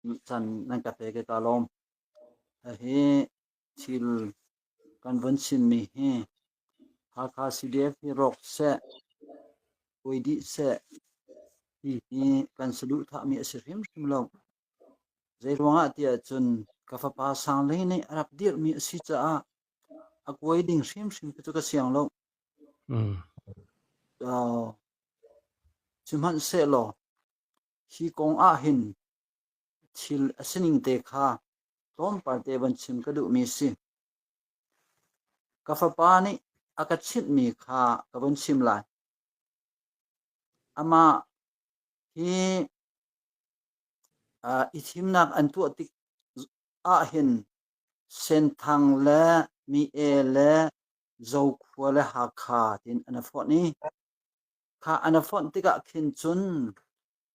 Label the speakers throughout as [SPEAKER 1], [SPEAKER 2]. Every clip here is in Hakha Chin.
[SPEAKER 1] Chan nan ka pek i ka lawm. Hi thil kan von chimmi hi Hakha CDF hi rawk seh, kuai dih seh ti hi kan saduhthahmi a si hrimhrim lo. Zeiruangah tiah cun ka fapa Sang Ling nih a rak dirhmi a si caah a kuai ding hrimhrim cu ka siang lo. Uh, sihmanhsehlaw hi kong ah hin thil a sining te kha tlawmpal te van chim ka duhmi si. Ka fapa nih a ka chimhmi kha ka vun chim lai. Amah hi uh, i thimnak an tuah tik ahhin Senthang le Mi-e le Zokhua le Hakha tiin an i fonh i kha an i fonh tikah khin cun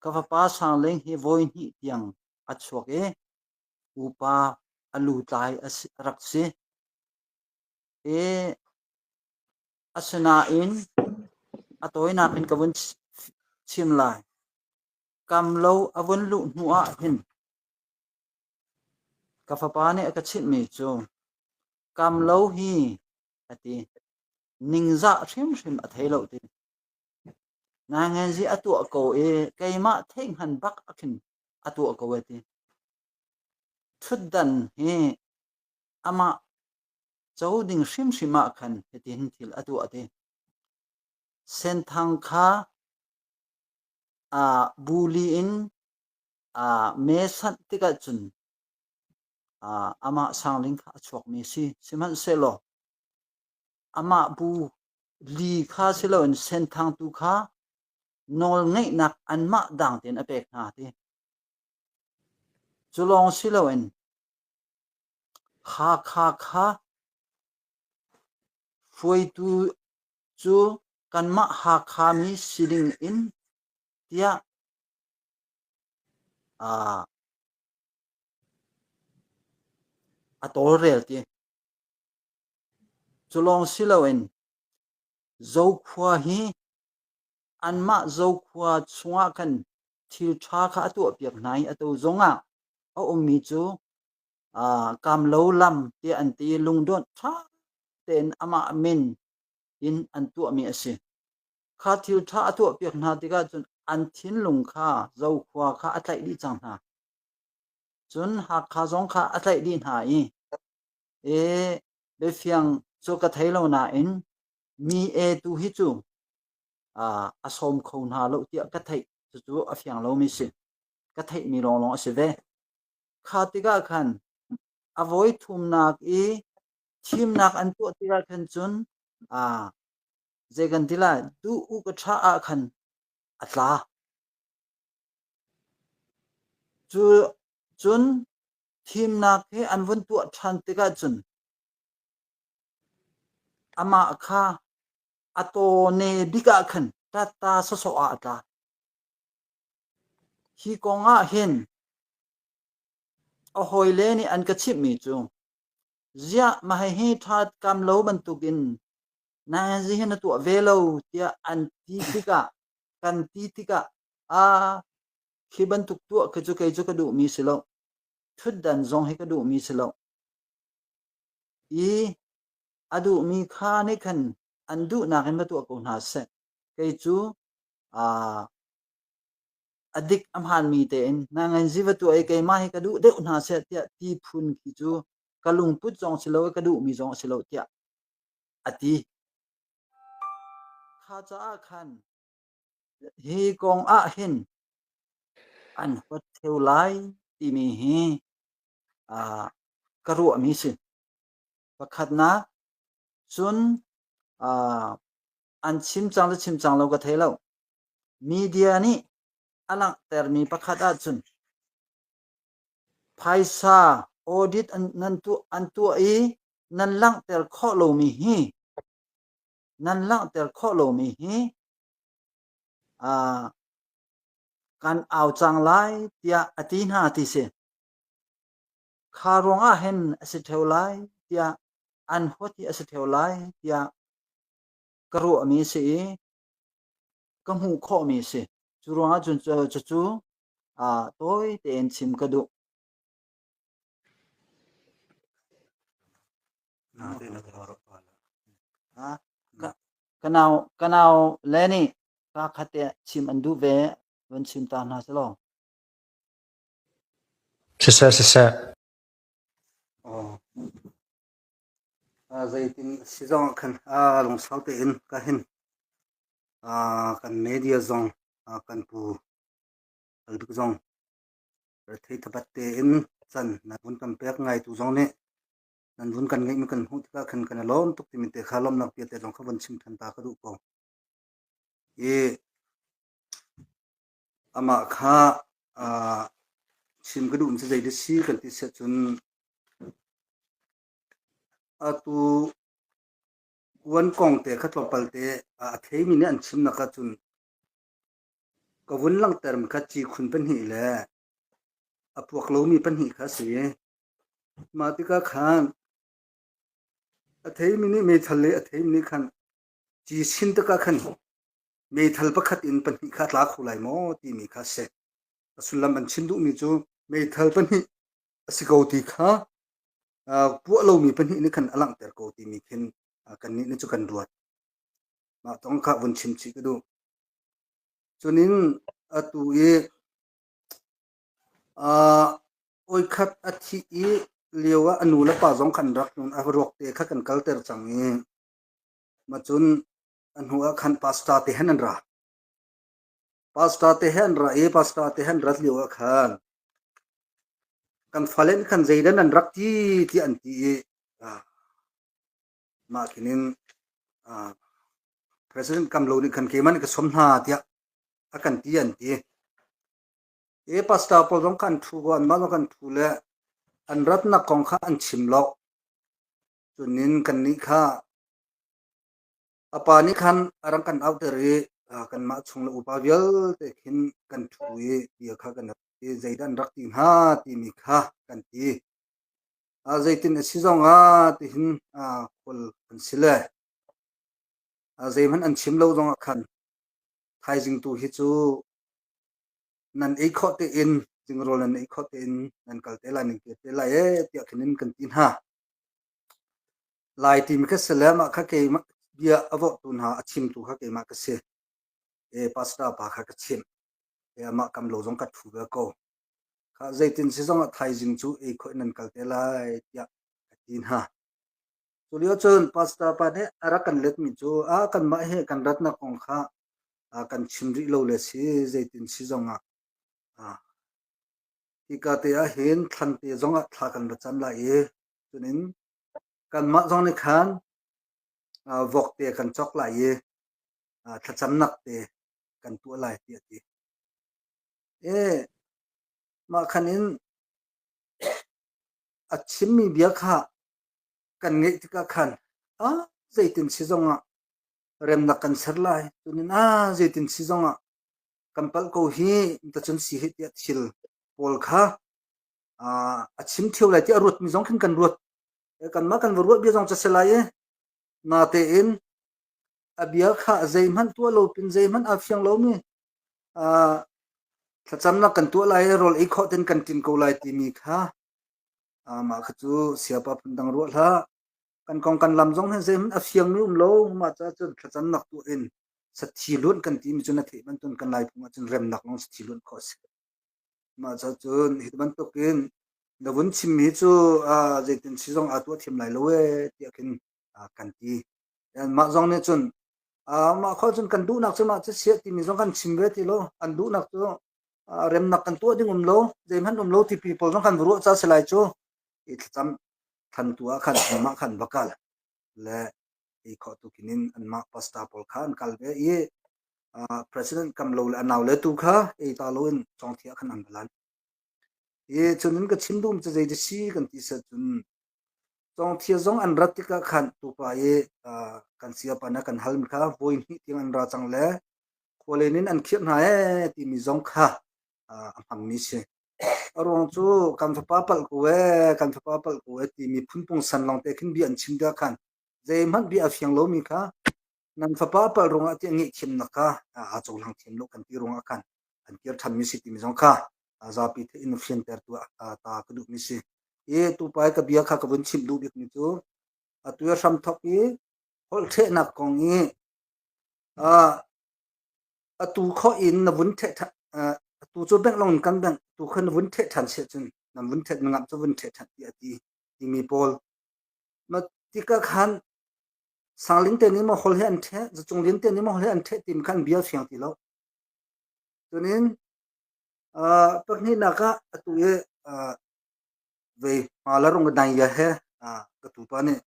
[SPEAKER 1] ka fapa Sang Ling hi vawi hnih tiang a chuak i upa a lutlai a si, a rak si. I asinain a tawinak in ka vun chim lai. Kamlo a vun luh hnu ah hin ka fapa nih a ka chimhmi cu Kamlo hi a ti. Ningzah hrimhrim a thei lo ti. Nainganzi a tuah ko i keimah theihhngan bak a khin a tuah ko a ti. Ṭhutdan hi amah co ding hrimhrim ah khan hitin thil a tuah ti. Senthang kha aa buli in aa me sanh tikah cun aa amah Sangling kha a chuakmi a si. Sihmanhsehlaw amah bu li kha si loin Senthang tu kha nawlngeihnak anmah dang tein a pek hna ti. Cu lawng si loin Hakha kha hruaitu cu kanmah Hakha mi si ding in tiah aa a tawlrel ti. Cu lawng si loin Zokhua hi anmah Zokhua chungah khan thil ṭha kha a tuahpiak hna i atu zongah a ummi cu aa Kamlo lam tiah an ti i lungdawnh ṭha tein amah min in an tuahmi a si. Kha thil ṭha a tuahpiak hna tikah cun an thinlung kha Zokhua kha a tlaih dih cang hna. Cun Hakha zong kha a tlaih dih hna i e biafiang cu ka thei lo nain mi e tu hi cu a sawm kho hna lo tiah ka theih. Cucu a fiang lomi si. Ka theihmi lawnglawng a si ve. Kha tikah khan a voi thumnak i thimnak an tuah tikah khan cun aa zei kan ti lai duh u ka ṭha ah khan a tla. Cu cun thimnak hi an vun tuah ṭhan tikah cun amah kha a tawne bik ah khan ṭatta sawsawh ah a tla. Hi kong ah hin a hawile nih an ka chimhmi cu ziah mah hihi ṭha kam lo bantukin na zi hi na tuah ve lo tiah an ti tikah kan ti tikah a khi bantuk tuah khi cu kei cu ka duhmi si lo ṭhutdan zong hi ka duhmi si lo i a duhmi kha nih khan an duhnak in va tuah ko hna seh kei cu aa a dik a hmaanmi tein na nganzi va tuah i keimah hi ka duh deuh hna seh tiah ti phun khi cu ka lungput zong si lo i ka duhmi zong a si lo tiah a ti. Kha caah khan hi kong ah hin an huat theo lai timi hi uh, ka ruahmi si. Pakhatnak, cun uh, an chim cang le chim cang lo ka thei lo. Media nih a langhtermi pakhat ahcun phaisa audit an, nan tuah, an tuah i nan langhter khawh lomi hi nan langhter khawh lomi hi uh, kan au cang lai tiah a ti hna ti si. Kha ruangah hin a si ṭheo lai tiah an huat hi a si ṭheo lai tiah ka ruahmi a si i ka hmuh khawhmi a si. Cu ruangah cun cucu tawi tein chim ka duh. Ka nau ka nau le nih ka khat te chim an duh ve van chim ta hna selaw.
[SPEAKER 2] Siseh siseh.
[SPEAKER 3] Oh. Zeitin si zong khan lungsau tein ka hin kan media zong kan pu albik zong rethei thabat tein can na vun kan pek ngai tu zong nih nan vun kan ngeihmi kan hmuh tikah khan kan i lawm tuk timi te kha lawmnak bia te zong kha vun chim than ta ka duh ko. I amah kha chim ka duh mi zei si kan ti siah cun atu kuan kong te kha tlawmpal te a theimi nih an chimnak ahcun ka vun langhter mi kha ci khun pahnih le a puak lomi pahnih kha a si. Mah tikah khan a theimi nih meithal le a theimi nih khan ci sin tikah khan meithal pakhat in pahnih kha a tla kho lai maw timi kha a si. A sullam an chim duhmi cu meithal pahnih a si ko ti kha puah lomi pahnih nih khan a langhter ko timi khin kannih nih cu kan ruat. Mah tong kha vun chim chih ka duh. Cunin atu i Voikhat a thih i lio ah a nu le pa zong khan rak tlun a ruak te kha kan kalter cang i macun a hnu ah khan pastor te hen an ra. Pastor te he an ra i pastor te he an rat lio ah khan kan fale nih khan zeidah nan rak ti tiah an ti i mah khin in President Kamlo nih khan keimah nih ka sawm hna tiah a kan ti an ti. Hi pastor pawl zong kha an ṭhu ko, anmah zong kan ṭhu le an ratnak kong kha an chim lo. Cunin kannih kha a pa nih khan a rak kan auhter i kanmah chung le upa vialte khin kan ṭhu i bia kha kan i zeidah an rak ti hnga timi kha kan ti. Zeitin a si zongah tihin khual an si le zeihmanh an chim lo zongah khan thaizing tu hi cu nan ei khawh tein zingrawl nan ei khawh tein nan kal te lai nan kir te lai ee tiah khin in kan ti hna. Lai timi kha si le mah kha keimah bia a vorhtu hna a chimtu kha keimah ka si. E pastor pa kha ka chimh. E amah kam lo zong ka thu ve ko. Kha zeitin si zong ah thaizing cu ei khawh in nan kal te lai tiah ka ti hna. Cu lio cun pastor pa nih a rak kan letmi cu a kanmah he kan ratnak kong kha kan chim rih lo le si zeitin si zongah hika te ah hin thlan te zongah thla kan ra cam lai i cunin kanmah zong nih khan vok te kan cawk lai i thlacamnak te kan tuah lai tiah a ti. E mah khan in a chimmi bia kha kan ngeih tikah khan a zeitin si zongah remnak kan ser lai. Tunin ah zeitin si zongah kan palh ko hi tacun si hi tiah thil pawl kha a chim ṭheo lai tiah a ruatmi zong khin kan ruat. Kanmah kan va ruah bia zong cu si lai i natein a bia kha zeihmanh tuah lo pin zeihmanh aa fiang lomi thlacamnak kan tuah lai i rawl ei khawh ten kan ṭin ko lai timi kha mah kha cu siapa phundang ruah hlah. Kan kong kan lam zong hi zeihmanh a fiangmi um lo. Mah caah cun thlacamnak tuah in sathi luanh kan timi cu na theih bantukin kan Laiphung ahcun remnak lawng sathi luanh khawh a si. Mah caah cun hi bantukin na vun chimmi cu zeitin si zong aa tuah thiam lai lo ee tiah khin kan ti. Mah zong nih cun mah khawh cun kan duhnak cu mah cu siah timi zong kan chim ve ti lo. An duhnak cu remnak kan tuah ding um lo, zeihmanh um lo tipi pawl zong kan ruah ca si lai cu. I thlacam thantu ah khan anmah khan va kal le i khawh tu khin in anmah pastor pawl kha an kal ve i president kam lo le a nau le tu kha ei ta lo in congthia khan an va lan. I cun in ka chim dum cu zei si kan ti set cun congthia zong an rat tikah khan tupa i kan siapa na kan hal mi kha voi hnih tiang an ra cang le khualen in an khirh hna ee timi zong kha a hmangmi si. A ruang cu kan fapa palh ko ee, kan fapa palh ko ee timi phunpung san lawngte khin bia an chim tikah khan zeihmanh bia a fiang lomi kha nan fapa palh ruangah tiah ngaihthiamnak kha aa cohlang thiam lo kan ti ruangah khan an kir ṭhanmi si timi zong kha zapi theih in fiantertu ta ka duhmi si. I tupa i ka bia kha ka vun chimh duh bikmi cu. Atu i hramthok i holhthehnak kong i atu khawh in na vun theh ṭhan atu cu bengh lawng in kan bengh tu kha na vun theh ṭhan siah cun nan vun theh na ngamh cu vun theh ṭhan tiah a ti timi pawl. Ma tikah khan Sangling te nih maw holh hi an ṭheh, Zacung Lian te nih maw holh hi an ṭheh timi khan bia fiang ti lo. Tunin Pakhnihnak ah atu i vei hma la rung dai ya he ka tupa nih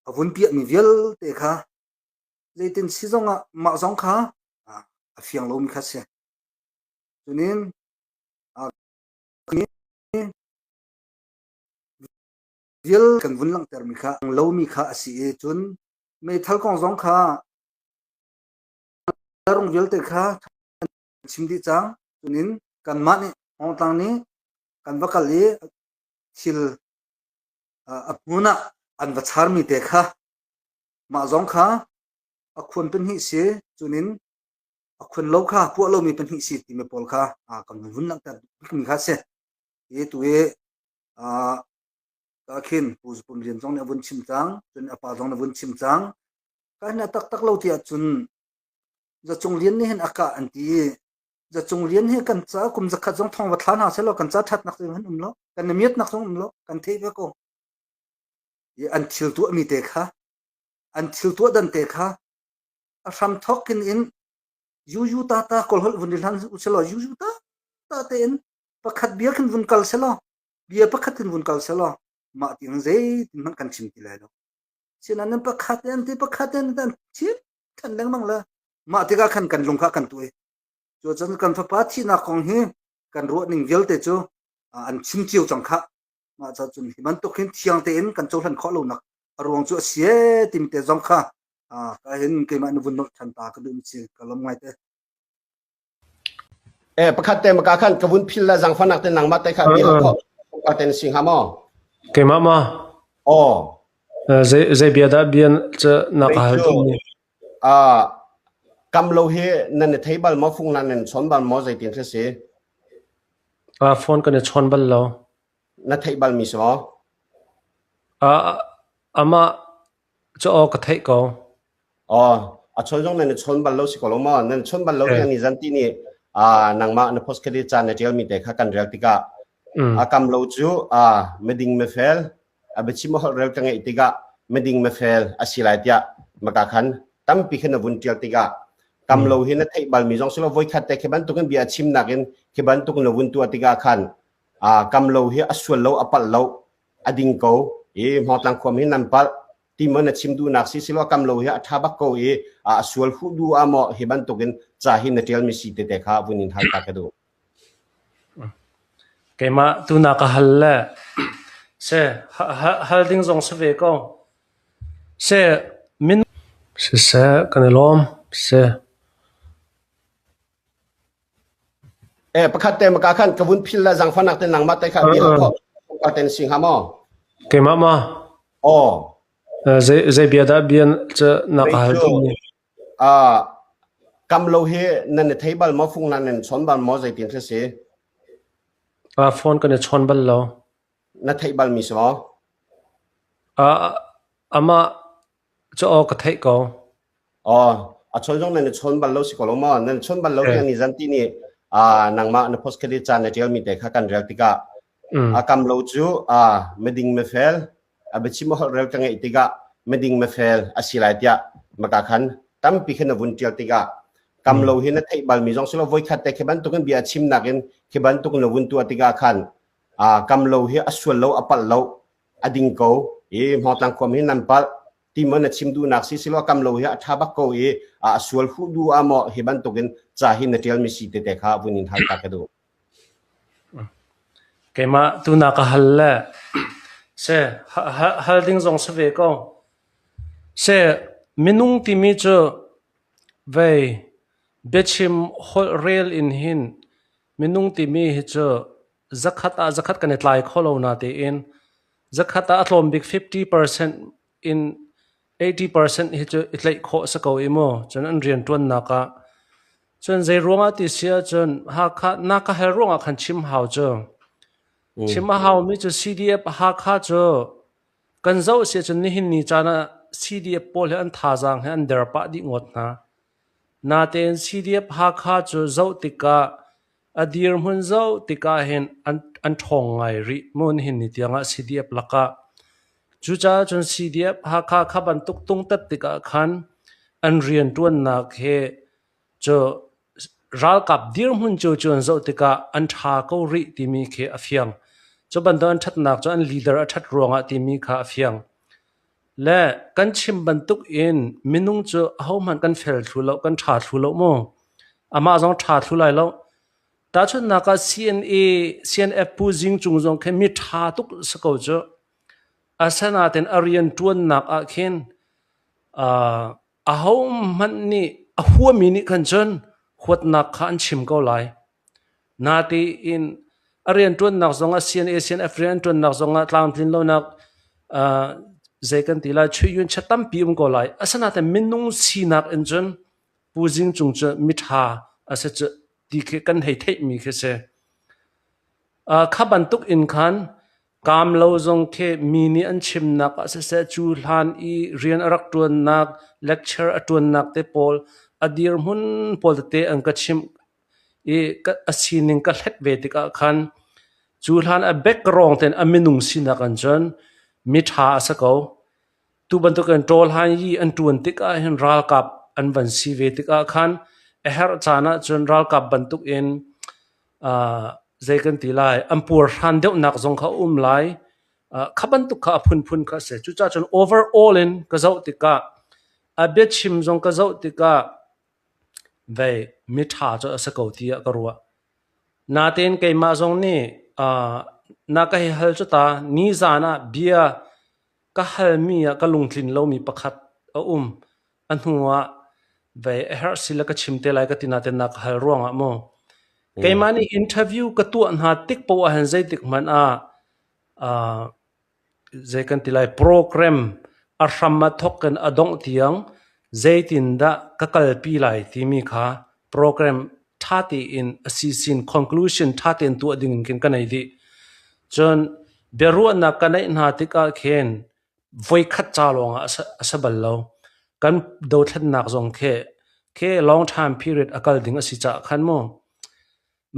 [SPEAKER 3] a vun piahmi vialte kha zeitin si zongah mah zong kha a fiang lomi kha si. Cunin vial kan vun langhtermi kha lomi kha a si i cun meithal kong zong kha rung vialte kha chim dih cang. Cunin kanmah nih Hmawngtlang nih kan va kal i thil a hmun ah an va charmi te kha mah zong kha a khuan pahnih si cunin a khuan lo kha puah lomi pahnih si timi pawl kha kan vun langhter bikmi kha si. Hi tu i ka khin Pu Zupum Lian zong nih a vun chim cang, cun a pa zong nih a vun chim cang. Ka hin a taktak lo ti ahcun Zacung Lian nih hin a kah an ti i Zacung Lian hi kan ca kum zakhat zong thong va thla hna selaw kan ca ṭhatnak zong han um lo, kan i miatnak zong um lo, kan theih ve ko. I an thil tuahmi te kha, an thil tuah dan te kha a hram thawk in in yuyu ta ta kawlholh vun i hlan u selaw yuyu ta ta tein pakhat bia khin vun kal selaw bia pakhat in vun kal selaw mah tiang zeitin hmanh kan chim ti lai lo. Sinain pakhat in ti pakhat in an chim ṭhan lengmang le mah tikah khan kan lung kha kan tuai. Cucun kan fapa thihnak kong hi kan ruah ning vialte cu an chim cio cang khah. Mah ca cun hi bantuk hin thiang tein kan cohlan khawh lonak a ruang cu a si ee timi te zong kha ka hin keimah na vun nolh ṭhan ta ka duh si ka lawm ngai te.
[SPEAKER 2] Eh pakhat te maka khan ka vun phil la zangfanak te nangmah te kha bia kho ka ten sing ha maw?
[SPEAKER 4] Keimah ma?
[SPEAKER 2] Aw.
[SPEAKER 4] Zei zei bia dah bian ca na ka hal duh ni?
[SPEAKER 2] Ah kam lo hi nan i thei bal maw fung nan nan chawn bal maw zeitin khi si?
[SPEAKER 4] Ah phone kan i chawn bal lo.
[SPEAKER 2] Na theih bal mi si maw?
[SPEAKER 4] Ah amah cu aw ka theih ko.
[SPEAKER 2] Aw, a chawn zong nan i chawn bal lo si ko lo maw? Nan chawn bal lo tiang ni zan ti nih ah nangmah na post credit ca na ṭialmi te kha kan rel tikah a kam lo cu ah miding mifel a biachim a holh rel ka ngeih tikah miding mifel a si lai tiah maka khan tampi khin na vun ṭial tikah kam lo hi na theih balmi zong si lo voikhat te khi bantukin bia a chimnak in khi bantukin na vun tuah tikah khan ah kam lo hi a sual lo a palh lo a ding ko i Hmawngtlang khuam hi nan palh ti maw na chim duhnak si silo kam lo hi a ṭha bak ko i a sual huh du ah maw hi bantukin ca hi na ṭialmi si tete kha vun in hal ta ka duh.
[SPEAKER 4] Keimah tu na ka hal le se hal ding zong si ve ko. Se min siseh kan i lawm se
[SPEAKER 2] Eh pakhat te maka khan ka vun phil la zangfanak te nangmah te kha bia kho ka ten sing ha maw?
[SPEAKER 4] Keimah ma?
[SPEAKER 2] Aw.
[SPEAKER 4] Zei zei bia dah bian ca na ka hal duh ni?
[SPEAKER 2] Ah kam lo hi nan i thei bal maw fung nan nan chawn bal maw zeitin khi si?
[SPEAKER 4] Ah phone kan i chawn bal lo.
[SPEAKER 2] Na theih bal mi si maw?
[SPEAKER 4] Ah amah cu aw ka theih ko.
[SPEAKER 2] Aw, a chawn zong nan i chawn bal lo si ko lo maw? Nan chawn bal lo tiang ni zan ti nih ah nangmah na post credit ca na ṭialmi te kha kan rel tikah a kam lo cu ah miding mifel a biachim a holh rel ka ngeih tikah miding mifel a si lai tiah maka khan tampi khin na vun ṭial tikah kam lo hi na theih balmi zong si lo voikhat te khi bantukin bia a chimnak in khi bantukin na vun tuah tikah khan ah kam lo hi a sual lo a palh lo a ding ko i Hmawngtlang khuam hi nan palh ti maw na chim duhnak si silo kam lo hi a ṭha bak ko i a sual huh du ah maw hi bantukin ca hi na ṭialmi si tete kha vun in hal ta ka duh.
[SPEAKER 4] Keimah tu na ka hal le se hal ding zong si ve ko. Se minung timi cu vei biachim holh rel in hin minung timi hi cu zakhat ah zakhat kan i tlai kho lo na tiin zakhat ah a tlawm bik 50% in 80% hi cu i tlaih khawh si ko i mu cun an rianṭuannak ah cun zei ruangah ti si ahcun Hakha na ka hal ruangah khan chim hau cu chim a haumi cu CDF Hakha cu. Kan zoh si ahcun nihin ni caan ah CDF pawl hi an thazaang hi an der pah dih ngawt hna. Natein CDF Hakha cu zoh tikah a dirhmun zoh tikah hin an an ṭhawng ngai rih mu nihin ni tiangah CDF lakah. Cucaah cun CDF Hakha kha bantuk tungtat tikah khan an rianṭuannak hi cu ralkap dirhmun cio cu an zoh tikah an ṭha ko rih timi khi a fiang. Cu bantuk an ṭhatnak cu an leader a ṭhat ruangah timi kha a fiang. Le kan chim bantuk in minung cu ahohmanh kan fel thlu lo, kan ṭha thlu lo mu. Amah zong ṭha thlu lai lo. Tahchunhnak ah CNA, CNF Pu Zing Cung zong khi mi ṭha tuk si ko cu. Asinain a rian ṭuannak ah khin uh, ahohmanh nih a huami nih khan cun huatnak kha an chim ko lai. Natein a rianṭuannak zongah CNA CNF rianṭuannak zongah tlamtlin lonak uh, zei kan ti lai chuiyun chia tampi um ko lai. Asinain minung sinak in cun Pu Zing Cung cu miṭha a si cu ti khi kan hei theihmi khi si. Uh, kha bantuk in khan Kaam lo zong khi mi nih an chimnak ah siseh cu hlan i rian a rak ṭuannak, lecture a ṭuannak te pawl a dirhmun pawl tete an ka chimh i a sining ka hlet ve tikah khan cu hlan a background tein a minung sinak an cun miṭha a si ko. Tu bantukin ṭawl han i an ṭuan tikah hin ralkap an van si ve tikah khan a herh caan ahcun ralkap bantukin uh, zei kan ti lai an puarhran deuhnak zong kha a um lai. Uh, kha bantuk kha a phunphun kha a si. Cucaah cun overall in ka zoh tikah a biachim zong ka zoh tikah vei miṭha cu a si ko tiah ka ruah. Natein keimah zong nih uh, na ka hei hal cu ta nizan ah bia ka halmi ah ka lungtlin lomi pakhat a um. A hnu ah vei a herh si le ka chim te lai ka ti nain na ka hal ruangah mu. Keimah nih interview ka tuah hna tik poah ahhin zeitik hmanh ah uh, zei kan ti lai program a hram a thawk in a dongh tiang zeitindah ka kalpi lai timi kha program ṭha tein a sisin conclusion ṭha tein tuah ding in khin ka nei dih. Cun biaruahnak ka neih hna tikah khin voikhat ca lawngah a si bal lo. Kan dothlennak zong khi khi long time period a kal ding a si caah khan mu.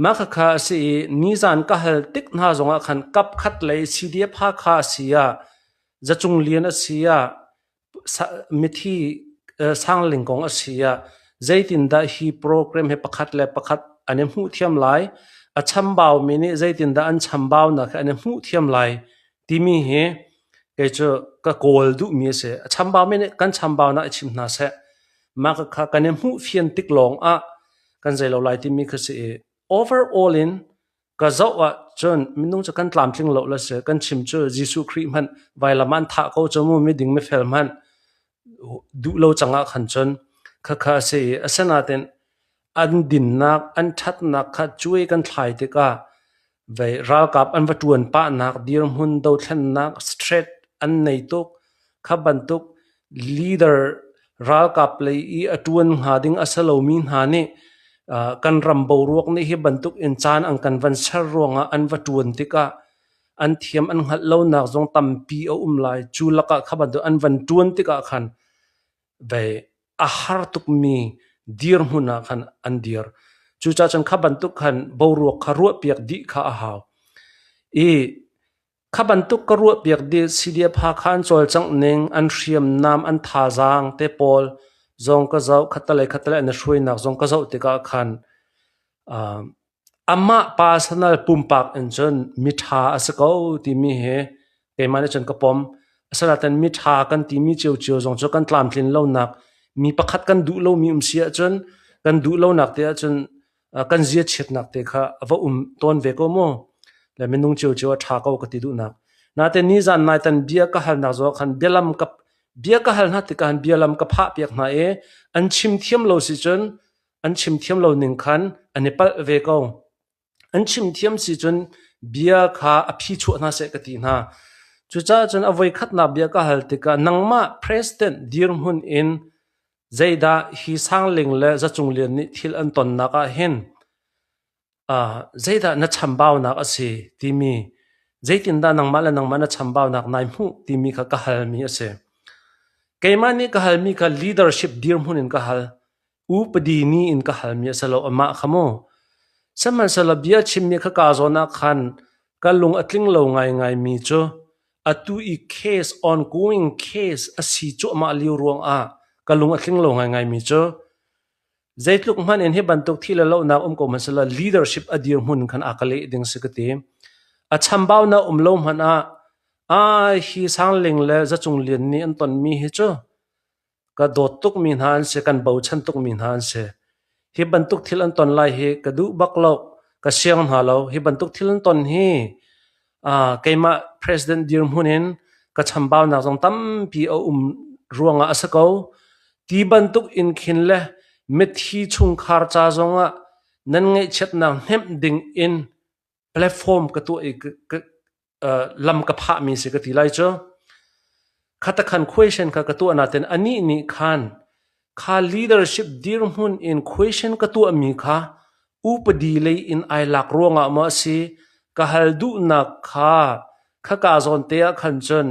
[SPEAKER 4] Mah khakha a si i nizan ka hal tik hna zongah khan kap khat lei CDF Hakha a si ah Zacung Lian a si ah mithi Sangling kong a si ah zeitindah hi program hi pakhat le pakhat an i hmuh thiam lai, a chambaumi nih zeitindah an chambaunak hi an i hmuh thiam lai timi hi kei cu ka kawl duhmi a si. A chambaumi nih kan chambaunak i chim hna seh. Mah kha kan i hmuh fian tik lawng ah kan zei lo lai timi kha si i overall in Ka zoh ahcun minung cu kan tlamtling lo le si. Kan chim cu Jesuh Khrih hmanh vailam ah an thah ko cu mu miding mifel hmanh duh lo cang ah khan cun khakha a si i asinain an dinnak an ṭhatnak kha cuai kan thlai tikah vei ralkap an va ṭuan pahnak dirhmun dothlennak straight an nei tuk kha bantuk leader ralkap lei i a ṭuan hnga ding a si lomi hna nih kan ram boruak nih hi bantuk in caan an kan van ser ruangah an va ṭuan tikah an thiam an hngalh lonak zong tampi a um lai. Cu lakah kha bantuk an van ṭuan tikah khan vei a har tukmi dirhmun ah khan an dir. Cucaah cun kha bantuk khan boruak kha ruahpiak dih kha a hau. I Kha bantuk ka ruahpiak dih CDF Hakha an cawlcangh ning, an hriamnam, an thazaang te pawl zong ka zoh, khattelei khattelei an i hruainak zong ka zoh tikah khan uh, amah personal pumpak in cun miṭha a si ko timi hi keimah nih cun ka pom. Asinain miṭha kan timi ciocio zong cu kan tlamtlin lonak mi pakhat kan duh lomi um si ahcun kan duh lonak te ahcun kan ziachiatnak te kha a va um tawn ve ko mu le minung ciocio a ṭha ko ka ti duhnak natein nizan nai tan bia ka halnak zaw khan bialam ka bia ka hal hna tikah han bialam ka phah piak hna i an chim thiam lo si cun an chim thiam lo ning khan an i palh ve ko an chim thiam si cun bia kha a phi chuah hna seh ka ti hna cucaah cun a voi khatnak bia ka hal tikah nangmah president dirhmun in Zeidah hi Sangling le Zacung Lian nih thil an tonnak ah hin zeidah na chambaunak a si timi? Zeitindah nangmah le nangmah na chambaunak nai hmuh timi kha ka halmi a si. Keimah nih ka halmi kha leadership dirhmun in ka hal. Upadi ni in ka halmi a si lo amah kha mu. Sihmanhsehlaw bia chimmi kha kaa zawn ah khan ka lung a tling lo ngaingaimi cu atu i case ongoing case a si cuahmah lio ruangah ka lung a tling lo ngaingaimi cu Zeitluk hmanh in hi bantuk thi le lohnak um ko hmanh selaw leadership a dirhmun khan a ka leh ding si ka ti. A chambaunak um lo hmanh ah ah hi Sangling le Zacung Lian nih an tonmi hi cu ka dawt tukmi hna an si, kan bochan tukmi hna an si. Hi bantuk thil an ton lai hi ka duh bak lo, ka siang hna lo. Hi bantuk thil an ton hi keimah president dirhmun in ka chambaunak zong tampi a um ruangah a si ko. Ti bantuk in khin le mithi chungkhar ca zongah nan ngaihchiatnak hnemh ding in platform ka tuah i lam ka phahmi si ka ti lai cu. Khatakhan question kha ka tuah natin anih nih khan kha leadership dirhmun in question ka tuahmi kha upadi lei in ai lak ruangah maw a si ka hal duhnak kha khaka zawn te ah khan cun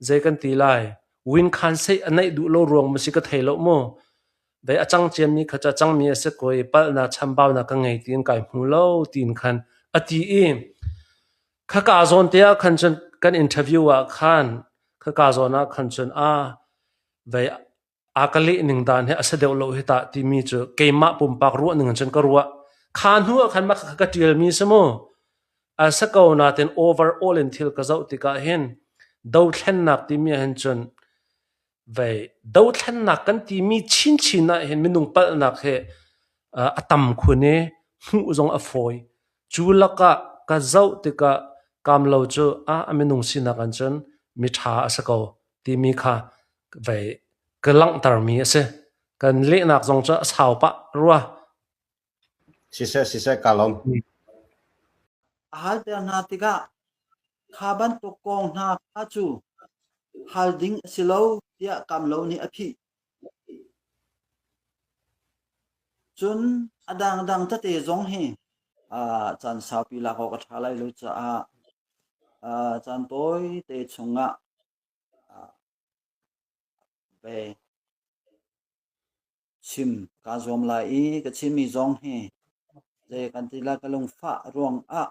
[SPEAKER 4] zei kan ti lai win khan sei a neih duh lo ruang ma si ka thei lo mu dei a cang ciami kha ca cangmi a si ko i palhnak chambaunak ka ngei tiin kai hmu lo tiin khan a ti i khaka zawn te ah khan cun kan interview ah khan khaka zawn ah khan cun a vei a ka leh ning dan hi a si deuh lo hi tah timi cu keimah pumpak ruah ning in cun ka ruah. Kha hnu ah khan mah kha ka ṭialmi si mu. A si ko nain overall in thil ka zoh tikah hin dothlennak timi ah hin cun vei dothlennak kan timi chinchin ah hin minung palhnak hi a tam khun i hmuh zong a fawi. Cu lakah ka zoh tikah kamlo cu a minung sinak an cun miṭha a si ko timi kha vei ka langhtermi a si. Kan lehnak zong cu a sau pah rua.
[SPEAKER 2] Siseh, siseh, kaa lawm.
[SPEAKER 1] A halter hna tikah kha bantuk kong hna kha cu hal ding a si lo tiah Kamlo nih a phih. Cun a dangdang tete zong hi caan saupi lak awk a ṭha lai lo caah caan tawite chungah ve chim kaa zuam lai i ka chimmi zong hi zei kan ti lai ka lungfah ruangah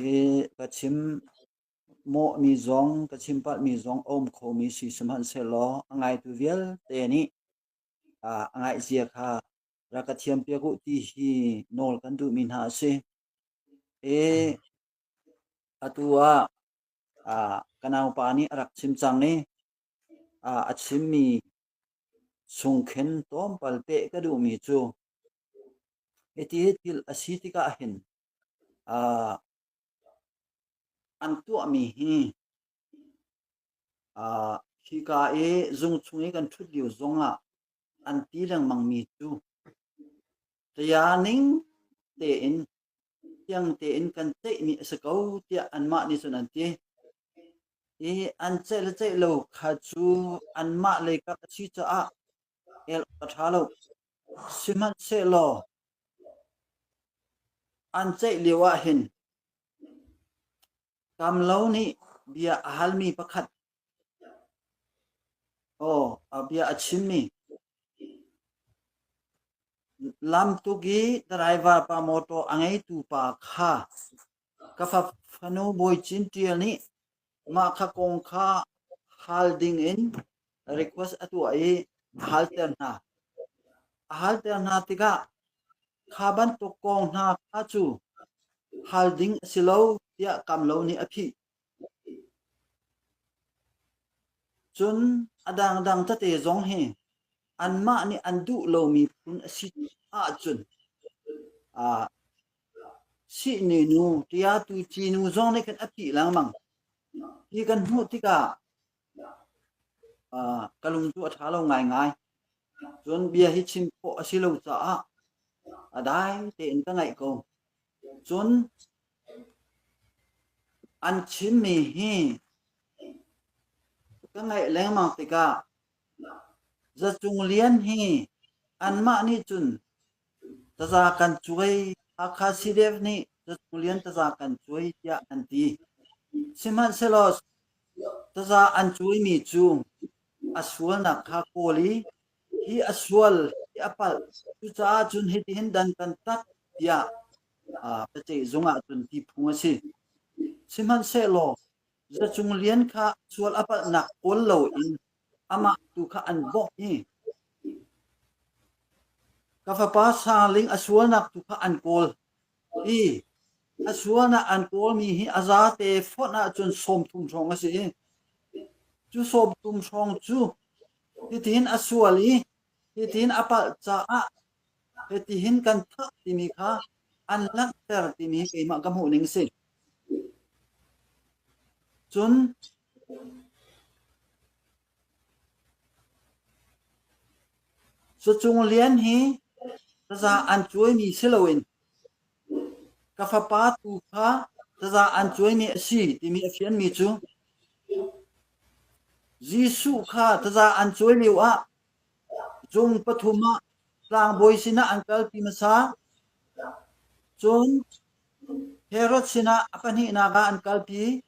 [SPEAKER 1] i ka chim mawhmi zong ka chim palhmi zong a um khomi si sihmanhsehlaw a ngaitu vialte nih a ngaihzia kha rak ka thiampiak u ti hi nawl kan duhmi hna a si. I atu ah ka naupa nih a rak chim cang i a chimmi sungkhen tlawmpal peh ka duhmi cu hiti thil a si tikah hin an tuahmi hi hika i zung chung i kan ṭhut lio zongah an ti lengmangmi cu taya ning tein Thiang tein kan ceihmi a si ko tiah anmah nih cun an ti. I an ceih le ceih lo kha cu anmah lei kap a si caah el awk a ṭha lo. Sihmanhsehlaw an ceih lio ah hin Kamlo nih bia a halmi pakhat aw a bia a chimmi Lamtuk i driver pa mawṭaw a ngeitu pa kha ka fanu Bawi Cin Ṭial nih mah kha kong kha hal dingin request a tuah i a halter hna. A halter hna tikah kha bantuk kong hna kha cu hal ding a si lo tiah Kamlo nih a phih. Cun a dangdang tete zong hi anmah nih an duh lomi phun a si ahcun sihni nu, ṭiatu cinu zong nih khan a phih lengmang. Hi kan hmuh tikah ka lung cu a ṭha lo ngaingai. Cun bia hi chim khawh a si lo caah a dai tein ka ngaih ko. Cun an chimmi hi ka ngaih lengmang tikah Zacung Lian hi anmah nih cun taza kan cuai. Hakha CDF nih Zacung Lian taza kan cuai tiah an ti. Sihmanhsehlaw taza an cuaimi cu a sualnak kha kawl i hi a sual, hi a palh, cucaah cun hitihin dan kan tat tiah biaceih zung ah cun ti phung a si. Sihmanhsehlaw Zacung Lian kha sual a palhnak kawl loin amah tu kha an bawmh i ka fapa Sangling a sualnak tu kha an kawl i a sualnak an kawlmi hi a zate fonh ahcun 30 hrawng a si i cu 30 hrawng cu hitihin a sual i hitihin a palh caah hitihin kan thah timi kha an langhter timi keimah ka hmuh ning a si. Cun Sacung Lian hi taza an cuaimi si loin ka fapa tu kha taza an cuaimi a si timi a fianmi cu Jesuh kha taza an cuai lio ah zung pathum ah tlangbawi sinah an kalpi hmasa. Cun Herod sinah a pahnihnak ah an kalpi,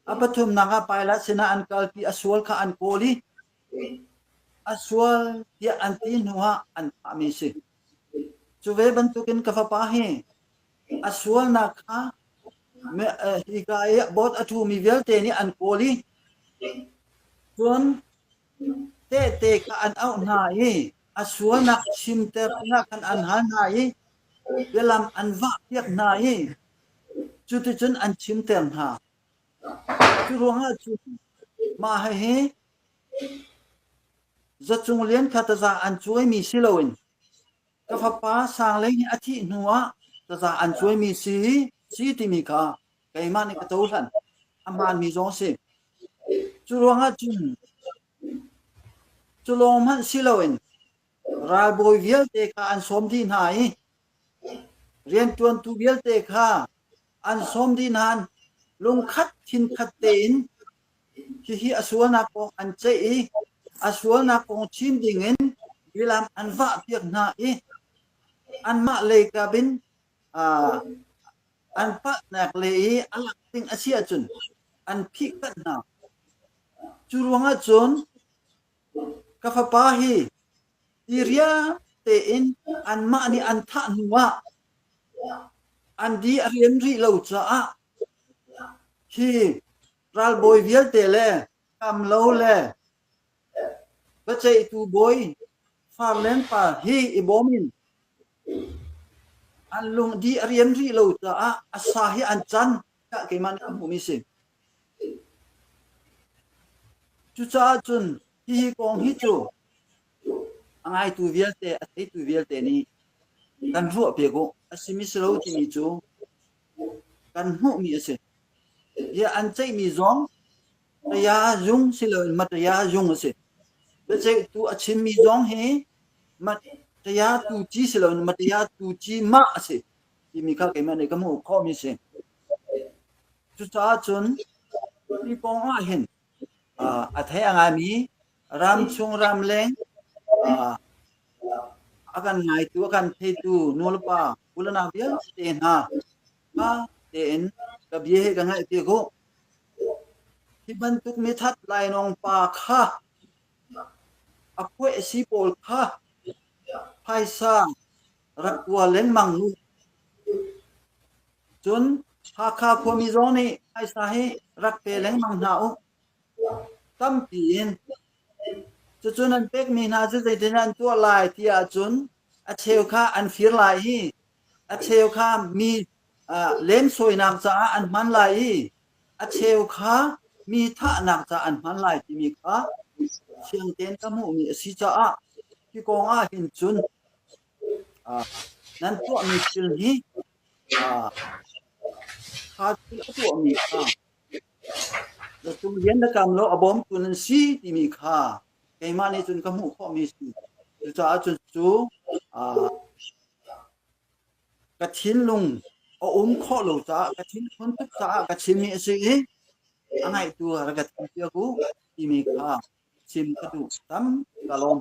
[SPEAKER 1] a pathumnak ah Pilat sinah an kalpi, a sual kha an kawl i a sual tiah an ti hnuah an thahmi a si. Cu ve bantukin ka fapa hi a sualnak kha hika i bawt a ṭhumi vialte nih an kawl i cun tehte kha an auh hna i a sualnak chimter dingah khan an hal hna i bialam an vahpiak hna i cuticun an chimter hna. Cu ruangah cun mah hihi Zacung Lian kha taza an cuaimi si loin ka fapa Sanglei nih a thih hnu ah taza an cuaimi si si timi kha keimah nih ka cohlan. A hmaanmi zong a si. Cu ruangah cun cu lawng hmanh si loin Ralbawi vialte kha an sawm dih hna i rianṭuantu vialte kha an sawm dih hna. Lungkhat thinkhat tein hihi a sualnak kong an ceih i a sualnak kong chim dingin bilam an vahpiak hna i anmah lei kap in an palhnak lei i a lak ding a si ahcun an phihkanh hna. Cu ruangah cun Ka fapa hi ti riam tein anmah nih an thah hnuah an di a rian rih lo caah hi ralbawi vialte le kamlo le biaceihtu bawi farlen pa hi i bawm in an lung di a rian rih lo caah a sa hi an can tiah keimah nih ka hmuhmi si. Cucaah cun hihi kong hi cu a ngaitu vialte, a theitu vialte nih kan ruahpiak u. A simi si lo timi cu kan hmuhmi a si. Bia an ceihmi zong taya zung si loin mataya zung a si. Biaceihtu a chimmi zong hi mataya tu ci si loin mataya tu ci mah a si timi kha keimah nih ka hmuh khawhmi a si. Cucaah cun hi kong ah hin a thei a ngaimi ramchung ramleng a kan ngaitu a kan theitu nulepa ulanau vialte hna ṭha tein ka bia hi ka ngaihpiak u. Hi bantuk mithat lainawng pa kha a phuah si pawl kha phaisa rak kua lengmang u. Cun Hakha khuami zong nih phaisa hi rak pe lengmang hna u. Tampi in. Cucu nan pekmi hna cu zeitin an tuah lai ti ahcun a cheu kha an fir lai i a cheu kha mi lemsawinak caah an hman lai i a cheu kha mi thahnak caah an hman lai timi kha fiang tein ka hmuhmi a si caah hi kong ah hin cun nan tuahmi thil hi kha thil a tuahmi kha Zatung rian na kam lo a bawmtu nan si timi kha keimah nih cun ka hmuh khawhmi si. Cucaah cun cu ka thinlung a um khawh lo caah ka thinphun tuk caah ka chimmi a si i a ngaihtu rak ka thiam piak u timi kha chim ka duh. Tam ka lawm.